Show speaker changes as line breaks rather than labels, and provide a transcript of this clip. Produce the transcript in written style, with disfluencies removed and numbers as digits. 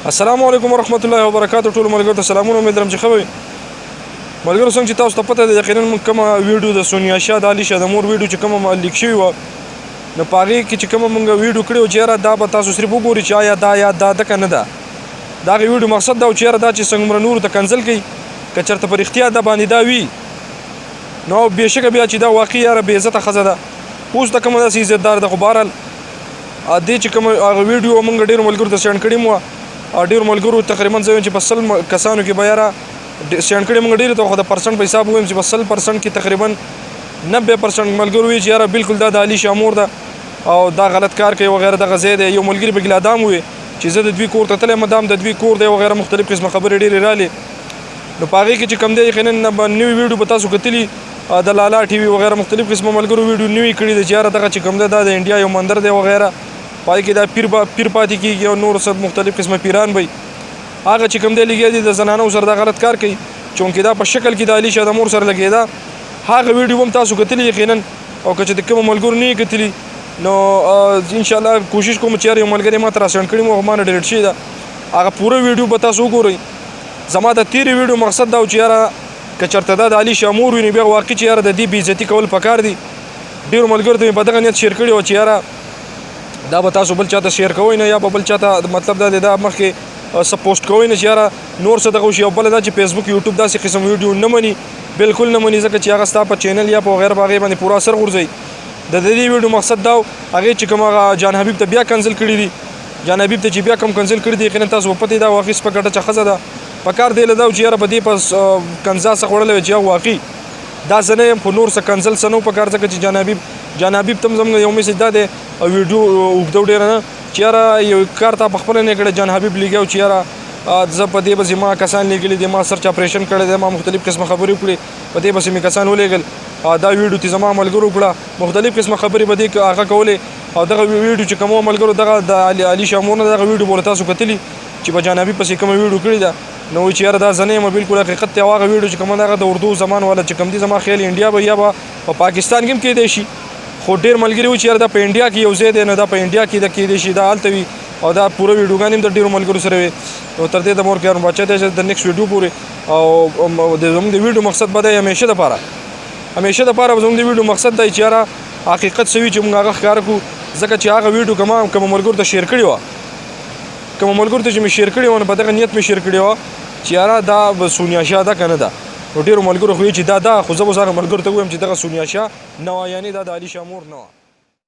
السلام علیکم ورحمت الله وبرکاتو. ټول ملګرو ته سلامونه، امید لرم چې ښه وي. ملګرو، څنګه چې تاسو ته پته ده، یقینا موږ کومه ویډیو د سونیا شاه د علي شاه د مور ویډیو چې کومه لیک شوې وه، نو په هغې کې چې کومه موږ ویډیو کړې وه چې یاره دا به تاسو صرف وګورئ چې آیا دا یا دا ده که نه ده. د هغې ویډیو مقصد دا و چې یاره دا چې څنګه نورو ته کنځل کوي، که چېرته په رښتیا ده باندې دا وي، نو بېشکه بیا چې دا واقعي یاره بې عزته ښځه ده. اوس د کومه داسې عزتدار ده؟ خو بهرحال دې چې کوم هغه ویډیو مونږ ډېرو ملګرو ته سینډ کړي مو، ډېرو ملګرو تقریبا زه وایم چې په 100 کسانو کې به یاره سینډ کړي مونږ ډېرو ته، خو د پرسنټ په حساب ووایم چې په 100% کې تقریبا 90% ملګرو وي چې یاره بالکل دا د علي شاه مور ده او دا غلط کار کوي وغیره، دغه ځای دی. یو ملګري پکې لا دام ووی چې زه د دوی کور ته تللی یم، دا هم د دوی کور دی وغیره، مختلف قسمه خبرې ډېرې رالې. نو په هغې کې چې کوم دی، یقینا به نوې ویډیو به تاسو کتلي، د لالا ټي وي وغیره مختلف قسمه ملګرو ویډیو نوې کړي دي چې یاره دغه چې کوم دی دا د انډیا یو مندر دی وغیره، پای کې دا پیر به پیر پاتې کېږي او نور څه مختلف قسمه پیران به هغه چې کوم دی لګیا دي د زنانو سره دا غلط کار کوي، چونکې دا په شکل کې د علي شاه د مور سره لګېده. هغه ویډیو هم تاسو کتلي یقینا، او که چې د کوم ملګرو نه یې کتلي، نو ان شاء الله کوشش کوم چې یو ملګری ما ته را سینډ کړي مو، ما نه ډیلیټ شوې ده، هغه پوره ویډیو به تاسو وګورئ. زما د تېرې ویډیو مقصد دا و چې یاره که چېرته دا د علي شاه مور وي، نو بیا واقعي چې یاره د دې بې عزتي کول پکار دي. ډېرو ملګرو ته مې په دغه نیت شیر کړي وه چې یاره دا به تاسو بل چاته شیر کوئ نه، یا به بل چاته مطلب دا دی دا مخکې څه پوسټ کوئ نه چې یاره نور څه دغه وشي. او بله دا چې فیسبوک یوټیوب داسې قسم ویډیو نه مني، بالکل نه مني، ځکه چې هغه ستا په چینل یا په وغیره په هغې باندې پوره اثر غورځوي. د دې ویډیو مقصد دا و، هغې چې کوم هغه جان حبیب ته بیا کنځل کړي دي، جان حبیب ته چې بیا کوم کنځل کړي دي، یقینا تاسو په پته دا واقعي سپکه ټچه ښځه ده. په کار دی له دا چې یاره په دې پس کنځا څه خوړلی وی چې واقعي دا زه نه یم، خو نور څه کنځل څه نه و په کار، ځکه چې جان حبیب ته هم زموږ یو میسج دا دی او ویډیو اوږده ډېره نه چې یاره یو کار تا په خپله نه کړی. جان حبیب لګیا و چې یاره زه په دې پسې ما کسان لېږلي دي، ما سرچ اپریشن کړی دی، ما مختلف قسمه خبرې وکړې، په دې پسې مې کسان ولېږل، دا ویډیو ته زما ملګرو وکړه، مختلف قسمه خبرې به دې هغه کولې. او دغه ویډیو چې کومو ملګرو دغه د علي شاه مور نه دغه ویډیو بوله تاسو کتلي چې په جانبي پسې کومه ویډیو کړې ده، نو چې یاره دا زه نه یم، بالکل حقیقت دی. او هغه ویډیو چې کومه دغه د اردو زمان والا چې کوم دي، زما خیال انډیا به یا به په پاکستان کې هم کېدای شي، خو ډېر ملګري و چې یاره دا په انډیا کې یو ځای دی، نو دا په انډیا کې د کېدای شي دا هلته وي، او دا پوره ویډیوګانې هم د ډېرو ملګرو سره وي. نو تر دې د مور کې بچا دی د نیکسټ ویډیو پورې. او د زموږ د ویډیو مقصد به دی همیشه دپاره، همیشه دپاره زموږ د ویډیو مقصد دی چې یاره حقیقت څه وي چې موږ هغه ښکاره کړو، ځکه چې هغه ویډیو که ما کومو ملګرو ته شیر کړې وه، کومو ملګرو ته چې مې شیر کړې وه، نو په دغه نیت مې شیر کړې وه چې یاره دا به سونیا شاه ده که نه ده. نو ډېرو ملګرو خو یې چې دا ده، خو زه اوس هغه ملګرو ته ووایم چې دغه سونیا شاه نه وه، یعنې دا د علي شاه مور نه وه.